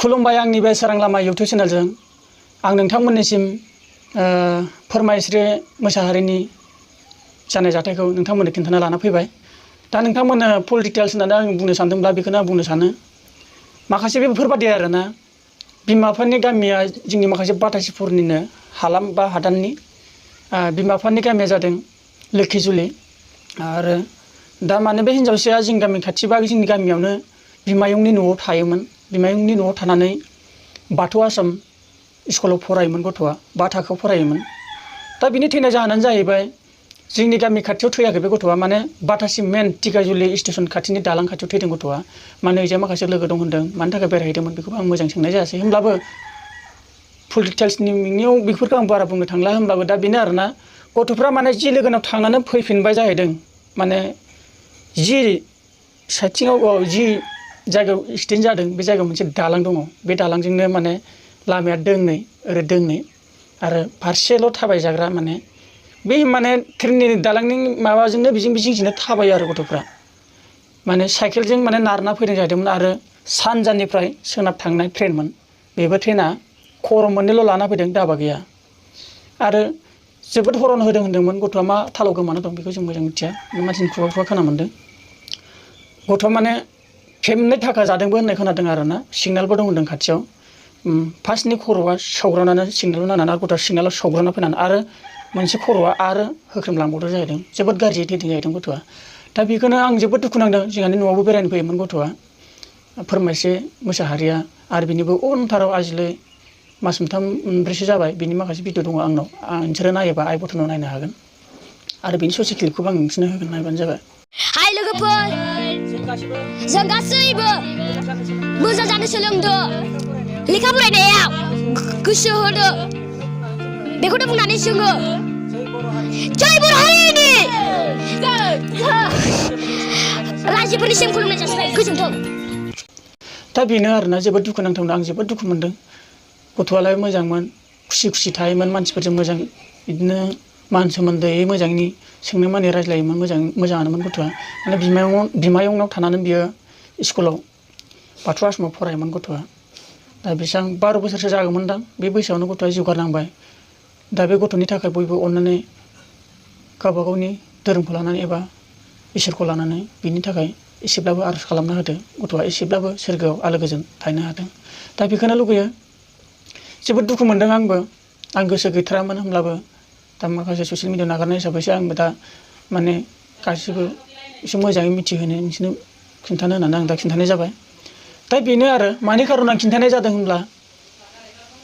खुलुमबाय आंनि बे सोरां लामा इउटुब चेनेलजों आं नोंथांमोननिसिम फोरमायस्रि मोसाहारिनि जानाय जाथायखौ नोंथांमोननो खिन्थाना लाना फैबाय। दा नोंथांमोननो फुल डिटेल्स होननानै आं बुंनो सानदोंब्ला बेखौनो आं बुंनो सानो। माखासे बेफोरबादि आरोना बिमाफोरनि गामिया जोंनि माखासे बातासिफोरनिनो हालाम बा हादाननि बिमाफोरनि गामिया जादों लोखिजुलि आरो दा माने बे हिनजावसाया जोंनि गामि खाथि बा जोंनि गामियावनो बिमायंनि न'आव थायोमोन। बिमायंनि न'आव थानानै बाथौ आश्रम स्कुलाव फरायोमोन। गथ'आ 5 थाखोआव फरायोमोन। दा बिनि थैनाय जाहोनानो जाहैबाय जोंनि गामि खाथियाव थैयाखै बे गथ'आ, माने बातासि मेन टिकाजुलि स्टेसन खाथिनि दालां खाथियाव थैदों गथ'आ। माने ओइजा माखासे लोगो दं होनदों, मानि थाखाय बेरायहैदोंमोन बेखौबो आं मोजां सोंनाय जायासै। होमब्लाबो फुल डिटेल्सनि मिनिङाव बेफोरखौ आं बारा बुंनो थांला। होमब्लाबो दा बेनो आरोना गथ'फ्रा माने जि लोगोनाव थांनानै फैफिनबाय जाहैदों। माने जि साइथिङाव जि जायगायाव एक्सिडेन्ट जादों बे जायगायाव मोनसे दालां दङ। बे दालांजोंनो माने लामाया दोंनै ओरै दोंनै आरो फारसेल' थाबायजाग्रा, माने बे माने ट्रेननि दालांनि माबाजोंनो बिजिंनो थाबायो आरो गथ'फ्रा। माने साइकेलजों माने नारना फैनाय जादोंमोन आरो सानजानिफ्राय सोनाब थांनाय ट्रेनमोन। बेबो ट्रेना खर' मोननैल' लाना फैदों, दाबा गैया। आरो जोबोद हरन होदों होनदोंमोन। गथ'आ मा थालाव गोमाना दं बेखौ जों मोजां मिथिया, मानसिनि खुगा खोना मोन्दों। गथ'आ माने खेबनै थाखा जादोंबो होननाय खोनादों आरोना। सिगनेलबो दं होनदों खाथियाव। फार्स्टनि खर'आ सौग्रावनानै सिगनेलाव नांनानै आरो गथ'आ सिगनेलाव सौग्रावना फैनानै आरो मोनसे खर'आ आरो होख्रेमलांबावदों जाहैदों। जोबोद गाज्रियै थैदों जाहैदों गथ'आ। दा बेखौनो आं जोबोद दुखु नांदों। जोंहानि न'आवबो बेरायनो फैयोमोन गथ'आ, फोरमायस्रि मोसाहारिया। आरो बिनिबो उनथाराव आजिलै मास मोनथाम मोनब्रैसो जाबाय। बिनि माखासे भिडिअ दङ आंनाव, नोंसोरो नायोबा आइ बटनाव नायनो हागोन। आरो बिनि ससे क्लिपखौबो आं नोंसोरनो होगोन, नायबानो जाबाय। हाय लोगोफोर, जों गासैबो मोजां जानो सोलोंदो, लेखा फरायनायाव गोसो होदो। बेखौनो बुंनानै जोङो जय बर' हारिनि रायजोफोरनिसिम खुलुमनाय जासिबाय। गोजोन्थों। दा बेनो आरोना जोबोद दुखु नांथावना। आं जोबोद दुखु मोनदों। गथ'आलाय मोजांमोन, खुसि थायोमोन, मानसिफोरजों मोजां बिदिनो मान सोमोन्दोयै मोजाङै सोंनो माने रायज्लायोमोन। मोजाङानोमोन गथ'आ। माने बिमायंनाव थानानै बियो स्कुलाव बाथौ आश्रमाव फरायोमोन गथ'आ। दा बेसेबां 12 बोसोरसो जागौमोनदां बे बैसोआवनो गथ'आ जिउ गारनांबाय। दा बे गथ'नि थाखाय बयबो अननानै गावबा गावनि धोरोमखौ लानानै एबा इसोरखौ लानानै बिनि थाखाय एसेब्लाबो आरज खालामना होदो। गथ'आ एसेब्लाबो सोरगोआव आलो गोजोन थानो हाथों। दा बेखौनो लुगैयो। जोबोद दुखु मोनदों आंबो। आं गोसो गैथारामोन, होमब्लाबो दा माखासे ससियेल मिडियायाव नागारनाय हिसाबैसो आंबो दा माने गासिबो एसे मोजाङै मिथिहोनो नोंसोरनो खिन्थानो होननानै आं दा खिन्थानाय जाबाय। दा बेनो आरो मानि खार'नाव आं खिन्थानाय जादों होनब्ला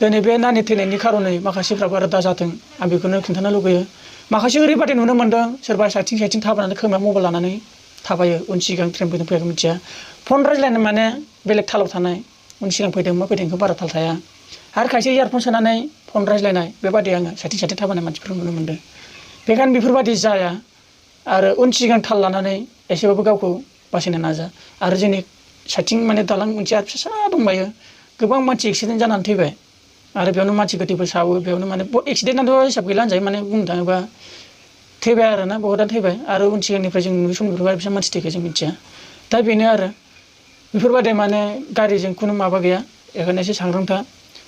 दिनै बे नानि थैनायनि खार'नै माखासेफ्राबो आरो दा जाथों आं बेखौनो खिन्थानो लुगैयो। माखासे ओरैबादि नुनो मोन्दों, सोरबा साइथिं थाबायनानै खोमायाव मबाइल लानानै थाबायो। उन सिगां ट्रेन फैदों फैयाखै मिथिया। फन रायज्लायनो माने बेलेग थालाव थानाय, उन सिगां फैदों मा फैदों बेखौ बारा थाल थाया। आरो खायसे इयारफन सोनानै फन रायज्लायनाय, बेबादि आङो साइथिं थाबायनाय मानसिफोरखौ नुनो मोन्दों। बेखायनो बेफोरबादि जाया। आरो उन सिगां थाल लानानै एसेबाबो गावखौ बासायनो नाजा। आरो जोंनि साइथिं माने दालां मोनसे आरो फिसा दंबायो। गोबां मानसि एक्सिडेन्ट जानानै थैबाय आरो बेयावनो मानसि गोथैबो सावो। बेयावनो माने एक्सिडेन्टआथ' हिसाब गैला होनजायो। माने बुंनो थाङोबा थैबाय आरोना, बहुदआनो थैबाय। आरो उन सिगांनिफ्राय जों नुयै समनिफ्राय बेसेबां मानसि थैखो जों मिथिया। दा बेनो आरो बेफोरबादि माने गारिजों खुनु माबा गैया। बेखायनो एसे सांग्रां था।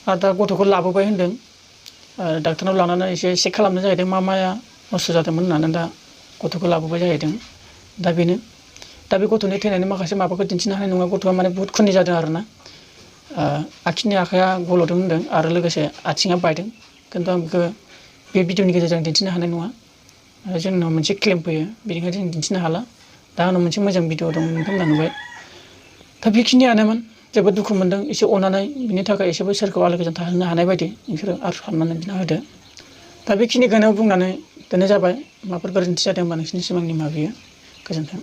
आरो दा गथ'खौ लाबोबाय होनदों। डाक्टारनाव लानानै एसे चेक खालामनाय जाहैदों मा माया नस्थ' जादोंमोन होननानै दा गथ'खौ लाबोबाय जाहैदों। दा बेनो। दा बे गथ'नि थैनायनि माखासे माबाखौ दिन्थिनो हानाय नङा। गथ'आ माने बुहुद खुनि जादों आरोना। आखिनि आखाइया गल'दों होनदों आरो लोगोसे आथिङा बायदों। खिन्थु आं बेखौ बे भिडिअनि गेजेरजों दिन्थिनो हानाय नङा। जोंनाव मोनसे क्लेम फैयो, बेनिखायनो जों दिन्थिनो हाला। दा आंनाव मोनसे मोजां भिडिअ दं, नोंथांमोना नुबाय। दा बेखिनियानोमोन। जोबोद दुखु मोनदों। एसे अननानै बिनि थाखाय एसेबो सोरखौ आलो गोजोन थाहोनो हानाय बायदि नोंसोरो आरज खालामनानै दिन्थिना होदो। दा बेखिनिखौनो बुंनानै दोननाय जाबाय। माबाफोर गोरोन्थि जादोंबा नोंसोरनि सिमां निमाहा बियो। गोजोन्थों।